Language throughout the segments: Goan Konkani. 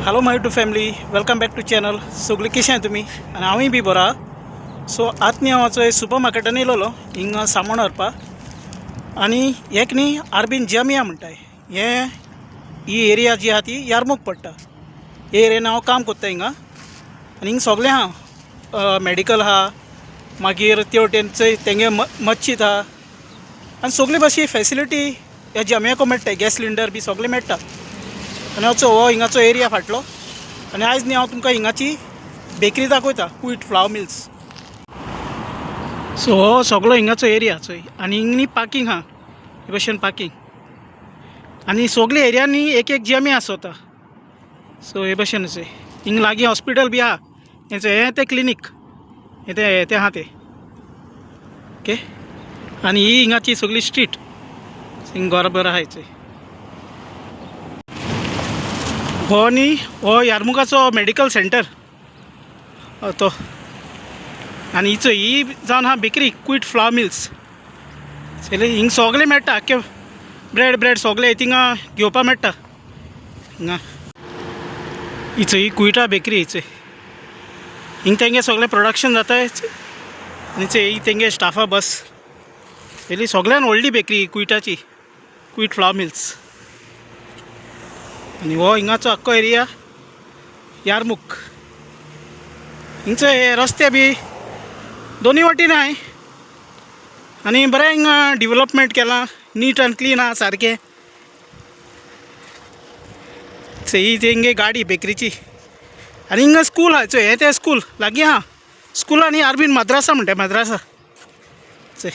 Hello my YouTube family, welcome back to channel. सगळीं कशें आहाय तुमी? आनी हांवूय बी बरो आहा. सो आतां न्ही हांव चोय सुपर मार्केटान येयलोलो हिंगा सामान व्हरपाक. आनी एक न्ही आर्बीन जामिया म्हणटाय, हें ही एरिया जी आहा ती यारमूक पडटा. हे एरियेन हांव काम कोत्ता हिंगा. आनी हिंगा सगळें आहा, मॅडिकल आहा, मागीर ते वटेन चोय तेंगे मस्जिद आहा आनी सगळी भाशे फॅसिलिटी ह्या जामियाको मेळटा. गॅस सिलिंडर बी सगळें मेळटा. आनी हाचो हो हिंगाचो एरिया फाटलो. आनी आयज न्ही हांव तुमकां हिंगाची बेकरी दाखयता, कुईट फ्लावर मिल्स. सो हो सगळो हिंगाचो एरिया चोय. आनी हिंग न्ही पार्कींग आहा, हे भशेन पार्कींग. आनी सगळे एरियांनी एक एक जामिया आसता. सो हे भशेन चोय, हिंग लागीं हॉस्पिटल बी आहा. हें हें तें क्लिनीक, हें तें तें आहा तें. ओके, आनी ही हिंगाची सगळी स्ट्रीट, हिंग घरां बरां आहाय चोय. हो न्ही हो यारमुखाचो मेडिकल सेंटर तो. आनी हिचो ही जावन आहा बेकरी कुईट फ्लावर मिल्स. चले हिंग सगळें मेळटा, आख्खे ब्रेड ब्रेड सगळें थिंगा घेवपाक मेळटा हिंगा. हिचो ही कुयटा बेकरी हिचो. हिंग तेंगे सगळें प्रोडक्शन जाता. आनी चोय ही तेंगे स्टाफा बस. पयली सगळ्यान व्हडली बेकरी कुयटाची, कुईट फ्लावर मिल्स. आनी हो हिंगाचो आख्खो एरिया यारमुख. हिंगचो हे रस्ते बी दोनूय वाटेन आहाय आनी बरें हिंगा डिवलपमेंट केलां, नीट आनी क्लीन आहा सारकें. ही तेंगे गाडी बेकरीची. आनी हिंगा स्कूल आहा चोय, हें तें स्कूल लागीं आहा. स्कूल आनी आर्बीन मद्रासा म्हणटा, मद्रासा चोय.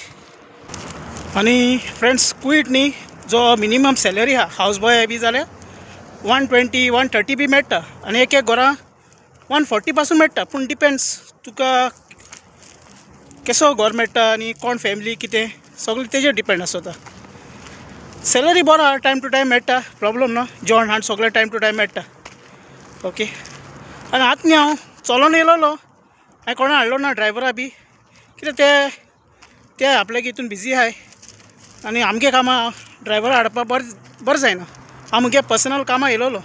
आनी फ्रेंड्स, कुईट न्ही जो मिनिमम सॅलरी आहा हावज बॉय बी जाल्यार 120 130 बी मेळटा. आनी एक एक घरां 140 पासून मेळटा. पूण डिपेंड्स तुका केसो घर मेळटा आनी कोण फॅमिली कितें सगळें तेजेर डिपेंड आसता. सॅलरी बरो आहा, टायम टू टायम मेळटा, प्रॉब्लम ना. जेवण हाण सगळें टायम टू टायम मेळटा. ओके, आनी आतां न्ही हांव चलोन येयलोलो, हांवें कोणा हाडलो ना ड्रायव्हरा बी, कित्याक ते ते आपल्या हितून बिजी आहाय आनी आमगे कामां ड्रायव्हर हाडपा बरें बरें जायना. हांव मुगे पर्सनल कामां येयलोलो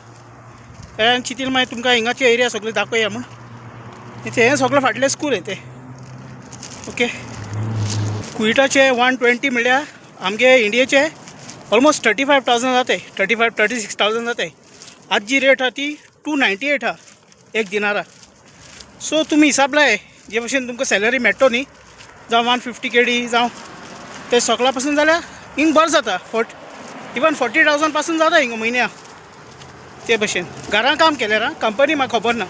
तें चिंतीन मागीर तुमकां हिंगाची एरिया सगळी दाखोवया म्हूण. हें सगळें फाटलें स्कूल हें तें. ओके, कुयटाचे 120 म्हणल्यार आमगे इंडियेचे ऑलमोस्ट 35,000 जाताय, 35 36,000 जाताय. आज जी रेट आहा ती 298 आहा एक दिनारा. सो तुमी हिसाब लाय, जे भशेन तुमकां सॅलरी मेळटो न्ही, जावं 150 केडी जावं ते सगळ्या पासून जाल्यार हिंग बरें जाता. इवन 40,000 पासून जाता हिंगा म्हयन्या. ते भशेन घरां काम केल्यार आं, कंपनी म्हाका खबर ना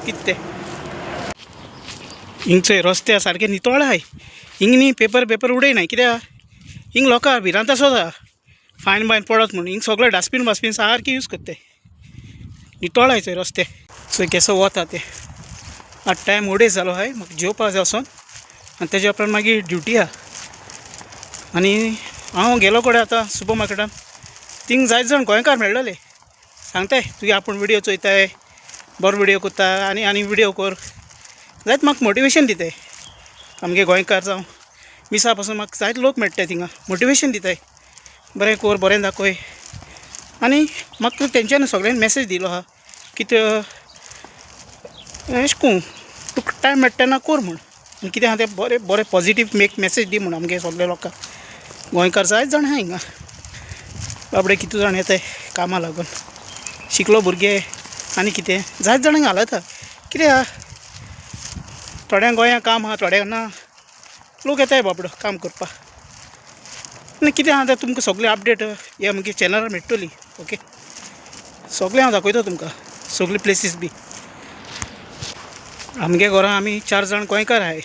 कितें तें. हिंगचे रस्ते सारके नितळ आहाय. हिंग न्ही पेपर पेपर उडयनाय, कित्याक हिंग लोकां भिरांत आसता फायन बायन पडत म्हूण. हिंग सगळे डस्टबीन वास्टबीन सारकें यूज करताय. नितळ आहाय चोय रस्ते. चोय केसो वता ते. आतां टायम अडेज जालो आहाय, म्हाका जेवपा जाय वचोन आनी तेज्या उपरांत मागीर ड्युटी आहा. आनी हांव गेलो कडेन आतां सुपर मार्केटान, थिंग जायते जाण गोंयकार मेळ्ळले, सांगताय तुगे आपूण विडियो चोयताय, बरो विडियो करता आनी आनी विडियो कर. जायत म्हाका मोटिवेशन दिताय आमगे गोंयकार जावं मिसा पासून म्हाका जायते लोक मेळटाय थिंगा, मोटिवेशन दिताय, बरें कर, बरें दाखय. आनी म्हाका तेंच्यांनी सगळ्यांनी मॅसेज दिलो आहा कितें एशें करून तुका टायम मेळटा तेन्ना कर म्हूण. आनी कितें आहा तें बरें बरें पॉजिटीव मेक मॅसेज दी म्हूण आमगे सगळे लोकांक. गोंयकार जायते जाण आहा हिंगा, बाबडे कितू जाण येताय कामां लागून, शिकलो भुरगे आनी कितें जायते जाणांक घालता. कितें आहा, थोड्यांक गोंयांत काम आहा, थोड्यांक ना. लोक येताय बाबडो काम करपाक. आनी कितें आहा तें तुमकां सगळें अपडेट ह्या म्हगे चॅनलार मेळटली. ओके, सगळें हांव दाखयता तुमकां, सगळी प्लेसीस बी. आमगे घरां आमी 4 जाण गोंयकार आहाय,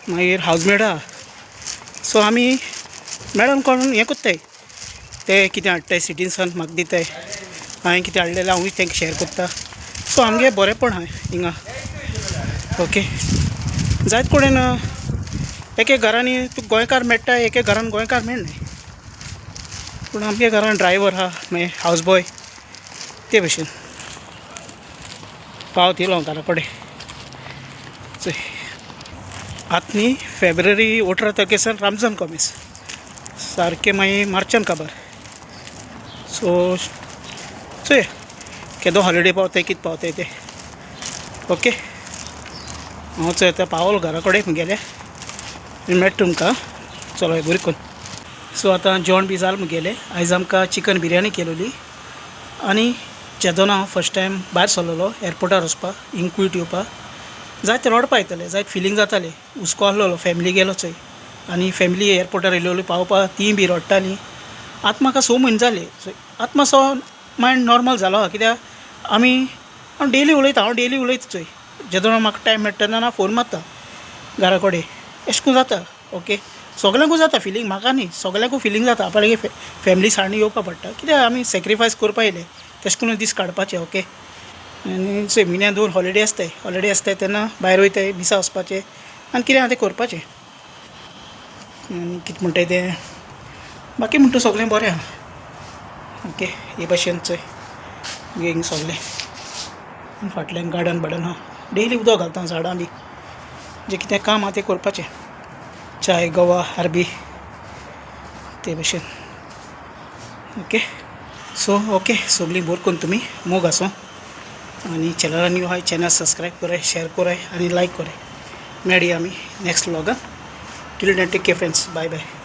मागीर हावजमेड आहा. सो आमी मेळोन कोण हें कोत्ताय, ते कितें हाडटाय सिटीनसान म्हाका दिताय, हांवें कितें हाडलेलें हांवूय तांकां शेअर करता. सो आमगे बरेंपण आहा हिंगा. ओके, जायत कडेन एक एक घरांनी तुका गोंयकार मेळटा, एक एक घरान गोंयकार मेळनाय. पूण आमगे घरान ड्रायव्हर आहा, मागीर हावज बॉय ते भशेन. पावत येयलो हांव घरा कडेन. चोय आतां न्ही फेब्रुवारी 18 तारखेसान रमजान कॉमेस, सारकें मागीर मार्चान काबार. सो चोया केदो हॉलिडे पावताय, कितें पावताय ते. ओके, हांव चोय आतां पावलो घरा कडेन म्हगेले. मेळटा तुमकां. चलो, बरें करून. सो आतां जेवण बी जालें म्हगेलें. आयज आमकां चिकन बिरयानी केलोली. आनी जेदोना हांव फर्स्ट टायम भायर सरलेलो एअरपोर्टार वचपाक, हिंग कुवेट येवपाक, जायते रडपा येतालें, जायते फिलींग जातालें. हुस्को आहलोलो. फॅमिली गेलो चोय आनी फॅमिली एअरपोर्टार येयलोली पावपाक, तीं बी रडटालीं. आतां म्हाका 6 म्हयने जाले. आतां मातसो मायंड नॉर्मल जालो आहा, कित्याक आमी हांव डेली उलयता, हांव डेली उलयता चोय. जेदोना म्हाका टायम मेळटा तेन्ना फोन मारता घरा कडेन. अशें करून जाता. ओके, सगल्यांकूच जाता फिलींग, म्हाका न्ही, सगल्यांकूच फिलींग जाता. आपणागे फॅमिली सांडून येवपा पडटा, कित्याक आमी सॅक्रिफायस करपा येयले, तशें करून दीस काडपाचे. ओके, आनी चोय, म्हयन्या दोन हॉलिडे आसताय. हॉलिडे आसताय तेन्ना भायर वयताय, मिसा वचपाचें आनी कितें आहा तें करपाचें. आनी कितें म्हणटाय तें, बाकी म्हणटा सगळें बरें आहा. ओके, हे भाशेन चोय हिंग सगळें फाटल्यान गार्डन बार्डन आहा. डेली उदक घालता झाडां बी. जें कितें काम आहा तें करपाचें. चाय, गवा, आरबी ते भशेन. ओके, सो ओके, सगळीं बरें करून तुमी. मोग आसूं. आनी चॅनलान न्यू आहाय, चॅनल सबस्क्रायब कराय, शेअर कराय आनी लायक कराय. मेळया आमी next व्लॉगान. Till then, take care, friends. Bye bye.